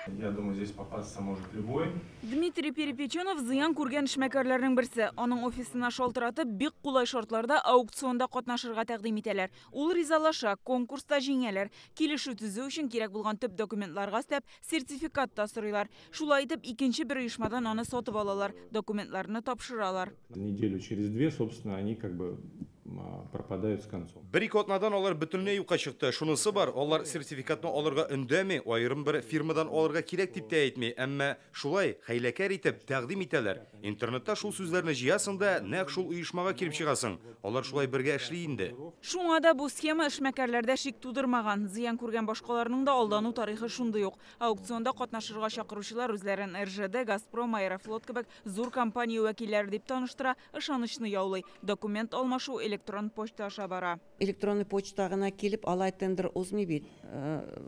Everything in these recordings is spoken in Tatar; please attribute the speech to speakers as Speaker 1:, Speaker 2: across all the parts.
Speaker 1: Я думаю, здесь попасться может любой.
Speaker 2: Дмитрий Перепеченов зыян күргән эшмәкәрләрнең берсе. Аның офисына шалтыратып, бик кулай шартларда аукционда катнашырга тәкъдим итәләр. Ул ризалаша, конкурста җиңәләр. Килешү төзү өчен кирәк булган төп документларга өстәп, сертификат та сорыйлар. Шулай итеп, икенче бер оешмадан аны сатып алалар, документларны тапшыралар.
Speaker 1: Неделю через две, собственно, они как бы пропадают с концом.
Speaker 3: Бер-ике атнадан алар бөтенләй юкка чыкты. Шунысы бар, алар сертификатны алырга өндәми, аерым бер фирмадан алырга кирәк дип тә әйтми, әмма шулай хәйләкәр итеп тәкъдим итәләр. Интернетта шул сүзләрне җыясың да, нәкъ шул оешмага килеп чыгасың. Алар шулай бергә эшли инде.
Speaker 2: Шуңа да бу схема эшмәкәрләрдә шик тудырмаган. Зыян күргән башкаларның да алдану тарихы шундый ук. Аукционда катнашырга чакыручылар үзләрен РЖД, Газпром, Аэрофлот кебек зур компания вәкилләре дип таныштыра, ышанычны яулый. Документ алмашу электрон почта аша бара.
Speaker 4: Электронный почта гына килеп, алай тендер узмый бит.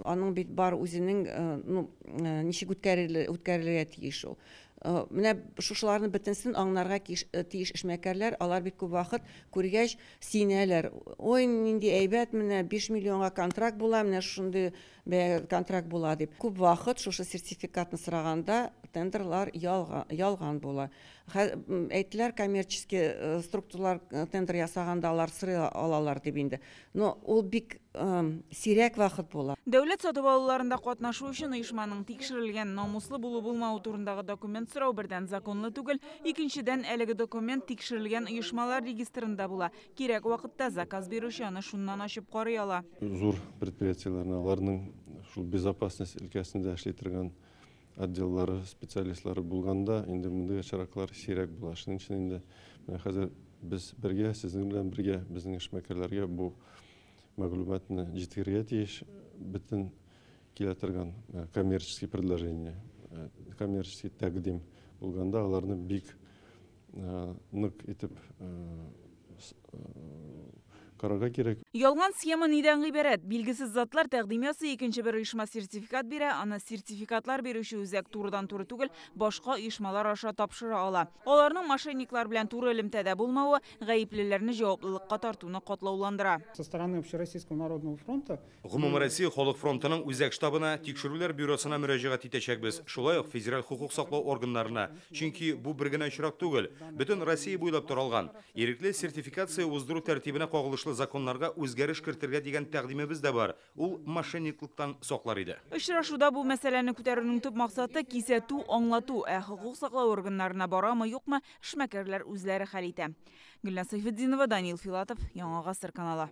Speaker 4: Аның бит бар үзенең, ну, ничек үткәрелергә тиеш ул. Менә шушыларны бөтенсен аңларга тиеш эшмәкәрләр, алар бик күп вакыт күргәч синәләр. Ой, нинди әйбәт, менә 5 миллионга контракт була, менә шундый бәягә контракт була дип. Күп вакыт шушы сертификатны сораганда тендерлар ялган була. Әйттеләр, коммерческий структуралар тендер ясаганда алар сорый алалар дип инде. Но ул бик сирәк вакыт була.
Speaker 2: Дәүләт сатып алуларында катнашу өчен оешманың тикшерелгән намуслы булу-булмавы турындагы документ сорау бердән законлы түгел, икенчедән әлеге документ тикшерелгән оешмалар регистрында була. Кирәк вакытта заказ бирүче аны шуннан ачып карый ала.
Speaker 5: Зур предприятиеләрне, аларның шул безопасность өлкәсендә эшли торган отделлары, специалистлары булганда, инде мондый очраклар сирәк була. Шуның өчен инде менә хәзер без бергә, сезнең белән бергә, безнең эшмәкәрләргә бу мәгълүматны җиткерергә тиеш. Бөтен килә торган коммерческий предложение, коммерческий тәкъдим булганда аларны бик нык итеп карарга кирәк.
Speaker 2: Ялган схема нидән гыйбарәт? Билгесез затлар тәкъдим ясый, икенче бер оешма сертификат бирә, аны сертификатлар бирүче үзәк турыдан-туры түгел, башка оешмалар аша тапшыра ала. Аларның мошенниклар белән туры элемтәдә булмавы гаеплеләрне җаваплылыкка тартуны катлауландыра.
Speaker 6: Со стороны Общероссийского народного фронта
Speaker 3: Гомумроссия халык фронтының үзәк штабына, тикшерүләр бюросына мөрәҗәгать итәчәкбез. Шулай ук федераль хукук саклау органнарына. Чөнки бу бер генә очрак түгел. Бөтен Россия буйлап таралган. Ирекле сертификация уздыру тәртибенә кагылышлы законнарга үзгәреш кертергә дигән тәкъдимебез дә бар. Ул мошенниклыктан саклар иде.
Speaker 2: Очрашуда бу мәсьәләне күтәрүнең төп максаты кисәтү, аңлату, ә хукук саклау органнарына барамы, юкмы, эшмәкәрләр үзләре хәл итә. Гөлназ Сайфетдинова, Данил Филатов, Яңа Гасыр каналы.